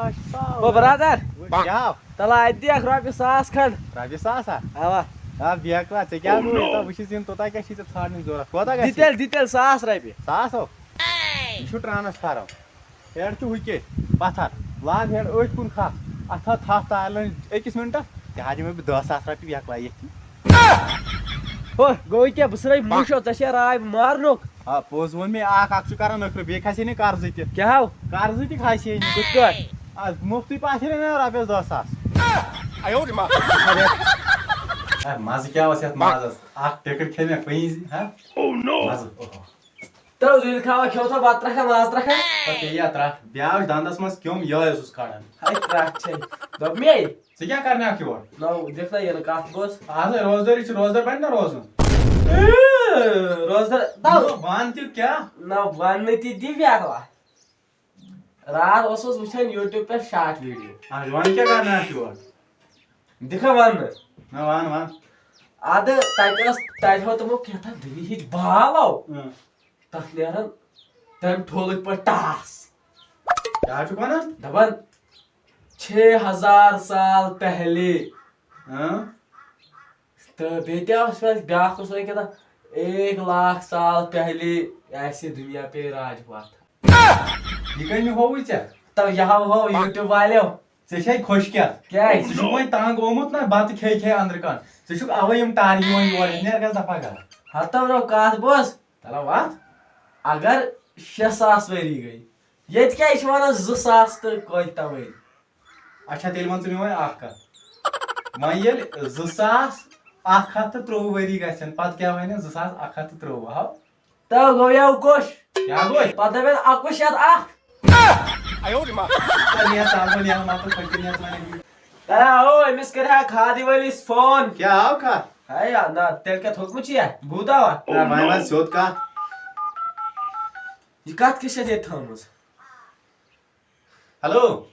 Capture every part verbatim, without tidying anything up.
او برادر، کیٛاہ؟ تَلہٕ اَتہِ دِ اَکھ رۄپیہِ ساس کھنٛڈ۔ رۄپیہِ ساس ہا؟ اَوا۔ آ، بیکلا، ژےٚ کیٛاہ گوٚو؟ یوٗتاہ وٕچھِتھ زِن توٚتام کیٛاہ چھِ ژےٚ ژھانٛڈنٕچ ضوٚرَتھ؟ کوتاہ گژھِ؟ دِ تیٚلہِ، دِ تیٚلہِ ساس رۄپیہِ۔ ساس ہو؟ یہِ چھُ ٹرٛانَسفارَم۔ ہیڈ چھُ ہُہ کہِ پَتھر۔ لاگ ہیڈ أتھۍ کُن کھَس۔ اَتھ تھاو تھَپھ تارِ لٔنٛج أکِس مِنٹَس۔ تہِ حظ دِمَے بہٕ دَہ ساس رۄپیہِ بیکلا ییٚتھی۔ ہو، گوٚو کیٛاہ؟ بہٕ ژھٕنَے مُشو، ژےٚ چھےٚ راے بہٕ مارنُک؟ آ، پوٚز ووٚن مےٚ، اَکھ اَکھ چھُ کَران نٔکھرٕ، بیٚیہِ کھسہِ ہے نہٕ قرضہٕ تہِ۔ کیٛاہ ہو؟ قرضہٕ تہِ کھسہِ ہے نہٕ۔ کِتھ کٲٹھۍ؟ آ، مُفتٕے پاتھِ ہے نہٕ رۄپیَس دَہ ساس۔ اے، مَزٕ کیٛاہ اوس یَتھ مازَس؟ اَکھ ٹِکٕر کھے مےٚ کُنی زِ، ہا؟ مَزٕ۔ اوہو۔ تو ذُلۍ کھاوا کھیوٚو تھو بَتہٕ ترٛکھا، ماز ترٛکھا؟ پَتہٕ پیٚیہِ یا ترٛٹھ۔ بیٛاکھ دَنٛدَس منٛز کیوٚم، یِہوٚے اوسُس کھاران۔ ہَے ترٛٹھ چھے۔ دوٚپ مے۔ ژٕ کیٛاہ کَرنہِ آکھ یور؟ نو، دِکھ نا یِنہٕ کَتھ گوٚژھ۔ اَہَن سا، روزدٲری چھِ، روزدار بَنہِ نا روزُن؟ اۭں، روزدار، تو۔ نو، وَن تہِ کیٛاہ؟ نہ، وَننہٕ تہِ دِ بیٛاکھ اَکھ۔ راتھ اوسُس وٕچھان YouTube پٮ۪ٹھ short video۔ اَہَن، وَن کیٛاہ کَرنہِ آکھ یور؟ دِکھا وَننہٕ۔ نہ، وَن، وَن۔ اَدٕ تَتہِ ٲس، تَتہِ ہٲو تِمو کیٛاہ تام دُنیہٕچ بال آو۔ اۭں۔ تَتھ نیران تَمہِ ٹھوٗلٕکۍ پٲٹھۍ ٹاس۔ کیٛاہ چھُکھ وَنان؟ دَپان، "چھ ہزار سال پہلے۔" اۭں۔ تہٕ بیٚیہِ تہِ اوس مےٚ بیٛاکھ اوس وَنان کیٛاہ تام، "ایک لاکھ سال پہلے ایسے دنیا پہ راج ہوا تھا۔" یہِ کٔمۍ ہووُے ژےٚ؟ تو یہِ ہاو ہو YouTube والیو۔ ژےٚ چھے خۄش کیٛاہ؟ کیٛازِ؟ ژٕ چھُکھ وۄنۍ تنٛگ آمُت نا، بَتہٕ کھے کھے أنٛدرٕ کَن۔ ژٕ چھُکھ اَوَے یِم ٹارِ یِوان یور، ہے، نیر گژھ دَفا گژھ۔ ہتو رو کَتھ بوز۔ تَلہ وَتھ۔ اگر شےٚ ساس ؤری گٔے، ییٚتہِ کیٛازِ چھِ وَنان زٕ ساس تہٕ کٲتۍ تام ؤری؟ اچھا، تیٚلہِ وَن ژٕ مےٚ وۄنۍ اَکھ کَتھ۔ وۄنۍ ییٚلہِ زٕ ساس اَکھ ہَتھ تہٕ ترٛۆوُہ ؤری گژھن، پَتہٕ کیٛاہ وَنہِ زٕ ساس اَکھ ہَتھ تہٕ ترٛۆوُہ؟ ہاو۔ تو گوٚو یَوٕ کوٚش۔ کیٛاہ گوٚو؟ پَتہٕ دَپن اَکوُہ شیٚتھ اَکھ۔ تہٕ نیر ژٕ اَلہٕ وۄنۍ یَلہٕ مَتہٕ پھٔٹِتھ نیر ژٕ وۄنۍ۔ تَلہ ہو، أمِس کَرِ ہا کھادِ وٲلِس فون۔ کیٛاہ آو کَتھ؟ ہے یا، نہ، تیٚلہِ کیٛاہ تھوٚکمُت چھُ یا؟ بوٗت آوا؟ نہ، وۄنۍ وَن سیوٚد کَتھ۔ یہِ کَتھ کیٛاہ چھِ اَتھ ییٚتہِ تھٲومٕژ؟ ہیلو۔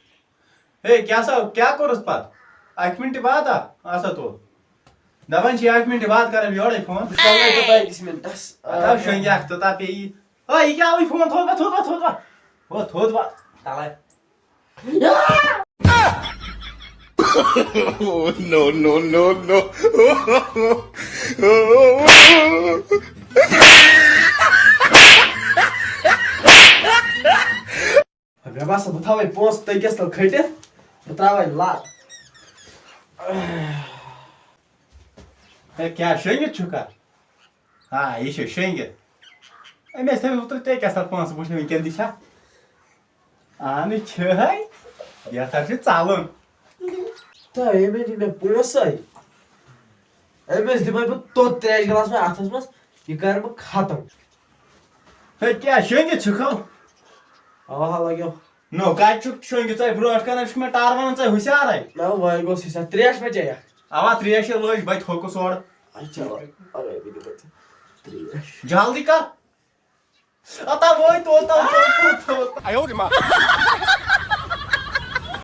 ہے، کیٛاہ سا، کیٛاہ کوٚرُس پَتہٕ؟ اَکہِ مِنٹہِ بعد ہا؟ آسا تو۔ دَپان چھِ اَکہِ مِنٹہِ بعد کَرَن یورَے فون۔ بہٕ چھُس تَلَے توٚتام أکِس مِنٹَس۔ اَتھ آو شۄنٛگہِ اَکھ توٚتام پیٚیہِ۔ ہے، یہِ کیٛاہ آوُے فون؟ تھوٚد وۄتھ، تھوٚد وۄتھ، تھوٚد وۄتھ۔ ہو، تھوٚد وۄتھ۔ تَلَے۔ Oh, no, no, no, no. مےٚ باسان، بہٕ تھاوَے پونٛسہٕ تٔکِس تَل کھٔٹِتھ، بہٕ ترٛاوَے لَت۔ ہے، کیٛاہ شٔنگِتھ چھُکھا؟ آ، یہِ چھُ شٔنگِتھ۔ أمۍ ٲسۍ تھٲومٕتۍ اوترٕ تے کیٛاہ سا پونٛسہٕ وٕچھنہِ وٕنکٮ۪ن تہِ چھا؟ اہنُے چھِ ہے۔ بہتر چھُ ژَلُن۔ تہٕ أمۍ دِتۍ مےٚ پونٛسَے۔ أمِس دِمَے بہٕ توٚت ترٛیش گِلاس وۄنۍ اَتھَس منٛز، یہِ کَرٕ بہٕ ختم۔ ہے، کیٛاہ شٔنگِتھ چھُکھ ہو؟ اَوا ہا لَگیو۔ نو، کَتہِ چھُکھ شٔنگِتھ ژَے برونٛٹھ کَنہِ؟ چھُکھ مےٚ ٹَر وَنان ژَے ہُشارَے۔ نہ، وۄنۍ گوٚژھ ہُشار۔ ترٛیش مہ چیٚیَکھ۔ اَوا، ترٛیش ہے لٔج، بہٕ تہِ تھوٚکُس اورٕ۔ اچھا، اَوَے، اَوَے بہٕ دِمَے ژےٚ ترٛیش۔ جلدی کر۔ اَتا وٲے توتام، توتام، توتام۔